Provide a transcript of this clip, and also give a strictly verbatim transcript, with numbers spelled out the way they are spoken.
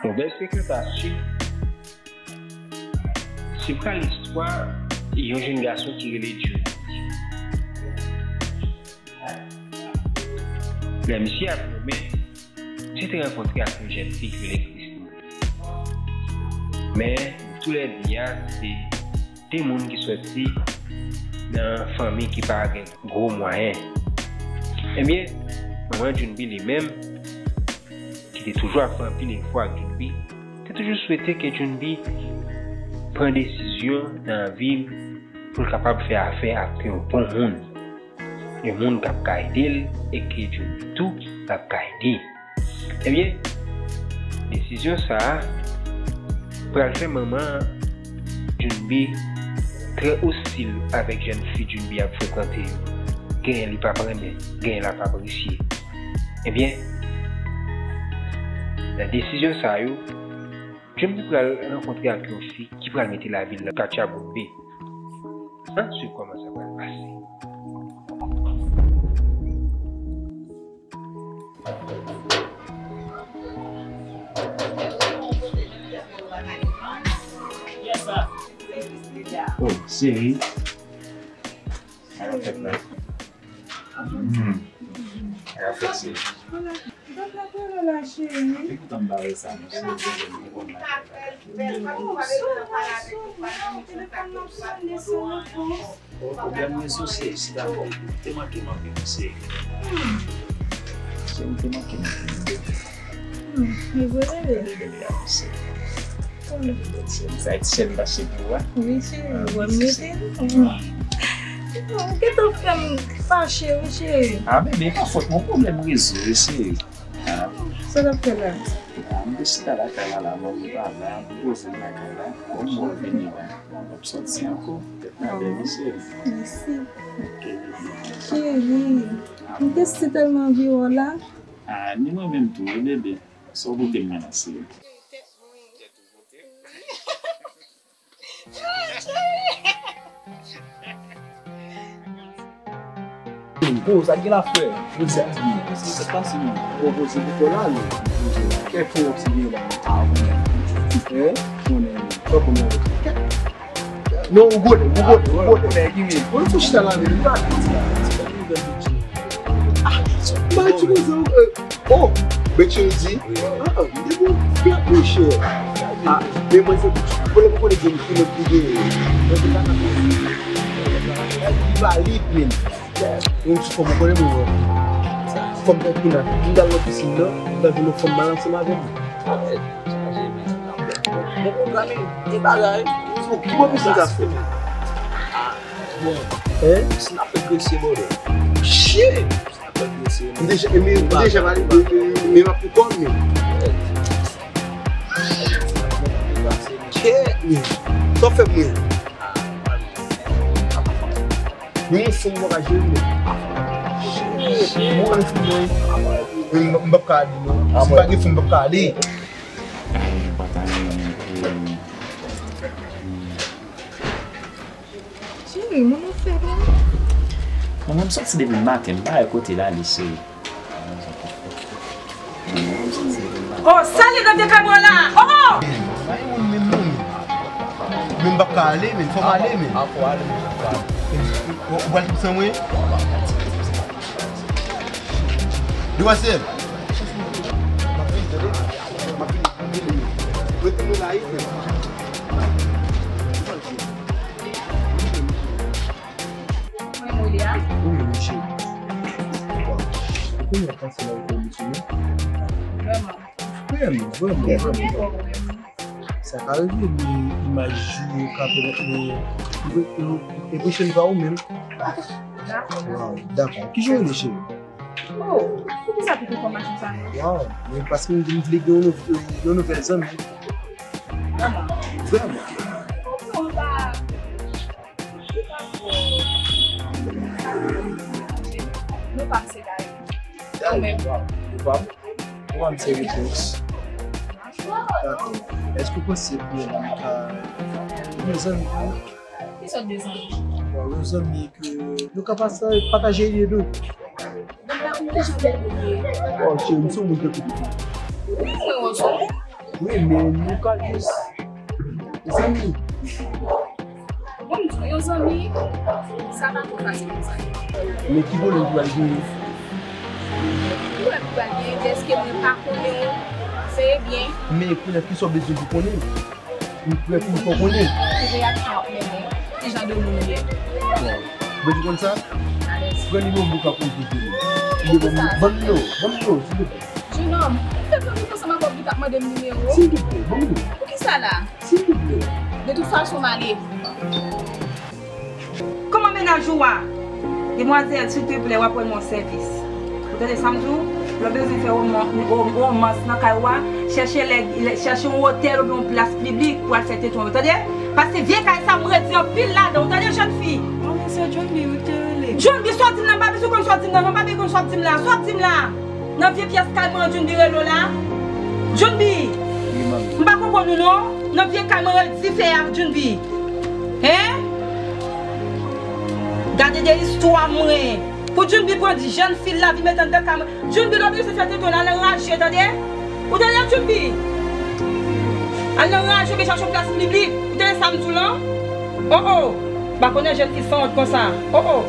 Yon bèl frekantasyon. Se pral istwa yon jèn gason ki rele Jun. Lè misye ap goumen, misye te rankontre ak yon jèn fi ki rele Kristina. Men, tou lè de a, se de moun ki sòti nan fanmi ki pa gen gwo mwayen. Ebyen, manman Junbi li menm, ki te toujou ap fè anpil efò ak Junbi, te toujou swete ke Junbi pran desizyon nan vi l pou l kapab fè afè ak yon bon moun. Yon moun k ap ka ede l e ke Junbi tou l ap ka ede. Ebyen, desizyon sa a pral fè manman Junbi trè ostil avèk jèn fi Junbi ap frekante yo. Genyen li p ap renmen, genyen l ap apresye. Ebyen, nan desizyon sa yo, Junbi pral rankontre ak yon fi ki pral mete lavi l nan katye Bombay. Ann swiv kòman sa pral pase. Oh, cheri. Sa k ap fèt la? Hmm. Sa k ap fèt, cheri? Gad la koulè la, cheri. Epi tan m ba wè sa, non, cheri, m te konn la. Sou, sou, sou, telefòn nan ap sone san repons. Oh, pwoblèm rezo, cheri, chita, m te manke m anpil, cheri. Cheri, m te manke m anpil. Hmm, li vre, bebe. Bebe a, cheri. Sa e ti chèn m t achte pou ou a? Wi, cheri, wè m mete l. Ou gentan fè m fache, wi, cheri. Ah, bebe, e pa fòt mwen, pwoblèm rezo, wi, cheri. Ah. Sa w ap fè la? Ah, m te chita lakay la, la, manmi pa la, m poze m lakay la. Bon, m wè w vini la. M p ap sòti ankò. Tèt la bèl, wi, cheri. Mèsi. Ok, bebe. Cheri, m te si tèlman anvi wè w la. Ah, ni mwen menm tou, wi, bebe. Sa w pote m nan la, cheri? Bon, sa gen la frè. Yo di a di, se pa si nou pwopoze pou kò la, nou. Kèk fon ti gen la. Ah, wi. Hein? Konnen, pa konnen. Non, ou gode, ou gode, ou gode. Nèg ki vin. Ou tou chita la, men. Ah, mwen ti konsa, euh, oh, Betchy di, ah, ah, m te bon, fè monchè. Ah, men mwen se, mwen mwen konnen gen yon kilòt ki gen. Li valid, men. Yon ti fòm, ou konnen mwen. Fòm tèt kounye a. M dal nan pisin nan, m dal jwenn yon fòm mal ansanm avè m. Bon, pwogram, e bagay. Bon, ki bon pisin sa fè? Bon. Hein? Si n ap fè gresye, bòdè. Shit! Si n ap fè gresye, m deja, m deja pale, men m ap pou kò m, men. Shit, men. Sa w fè mwen? Men yon fon mwen pa jere, men. Shit, mwen, mwen, mwen, m p ap ka ale, non. Si pa gen fon, m p ap ka ale. Cheri, moun ou fè la? Mwen, mwen, m soti depi maten, m pa wè kote l ale, cheri. Oh, sa li nan vye kay mwen la? Oh! Pa gen moun menm non, men. Men m p ap ka ale, men. Fò m ale, men. Ou, ou pral pran san mwen? Demwazèl. M ap vini, tande. M ap vini, m ap vini. Rete nou la, wi, frè. Mwen, Molia. Wi, men cheri. Bon. Ou konnen w ap pase nan revolisyon, non? Vrèman. Vrèman, vrèman, vrèman. Sa ka rive, men imaj ou ka pèmèt mwen, mwen, mwen enpresyone pa ou menm. Dakò. Waw, dakò. Kijan w rele, cheri? Oh, poukisa tout enfòmasyon sa yo? Waw, men paske m, m vle gen yon nou-, yon nouvèl zanmi. Vrèman? Vrèman. Non, pa. Nou pa se kare. Ou menm? Ou pa? Ou pa m se repons. Dakò. Èske w panse pou yon moun ka, yon zanmi pou ou? Ki sòt de zanmi? Bon, yon zanmi ke nou ka pase, pataje ide nou. Donk la, ou deja vle kote? Bon, cheri, m se yon moun ki koute tout. Wi, mwen wè w se yon moun. Wi, men nou ka jis zanmi. Bon, m di w, yon zanmi, sa pa twò fasil konsa. Men ki pwoblèm ki pral genyen? Ki pwoblèm ki pral genyen? Dèske mwen pa konnen w trè byen. Men kounye a, kisa w bezwen pou konnen? M prè pou m fè w konnen. Ki reyaksyon w ap mennen? Ki jan de moun ou ye? Bon, ou bezwen konn sa? Alèz. Pran nimewo bouk la pou m te di. Ban m nimewo, ban m nimewo, silvouplè. Jenòm, ou fè tankou konsa m ap wè w ki t ap mande m nimewo. Silvouplè, ban m nimewo. Poukisa la? Silvouplè. De tout fason, m ale. Kòman mennaj ou a? Demwazèl, silteplè, w ap rann mwen yon sèvis. Ou tande sa m di w? Lè w bezwen fè woman- wo- womans nan kay ou a, chèche lè, lè- chèche yon otèl oubyen yon plas piblik pou al fè tenten w, tande? Paske vye kay sa, m redi anpil ladan, ou tande, jèn fi? Mwen se Junbi ou te rele. Junbi, sa w di m la, m pa bezwen konn sa w di m nan, non, m pa bezwen konn sa w di m la, sa w di m la? Nan vye pyès kay mwen an, Junbi rele w la? Junbi! M pa konprann ou non. Nan vye kay mwen rele dife a, Junbi. Hein? Gade de istwa mwen. Pou Junbi pran jèn fi l la vin met anndan kay mwen. Junbi, lè w bezwen fè tenten w, al nan raje, tande? Ou tande, Junbi? Al nan raje oubyen chache yon plas piblik. Ou tande sa m di w lan? Oh oh. M pa konnen jèn fi sanwont konsa. Oh oh.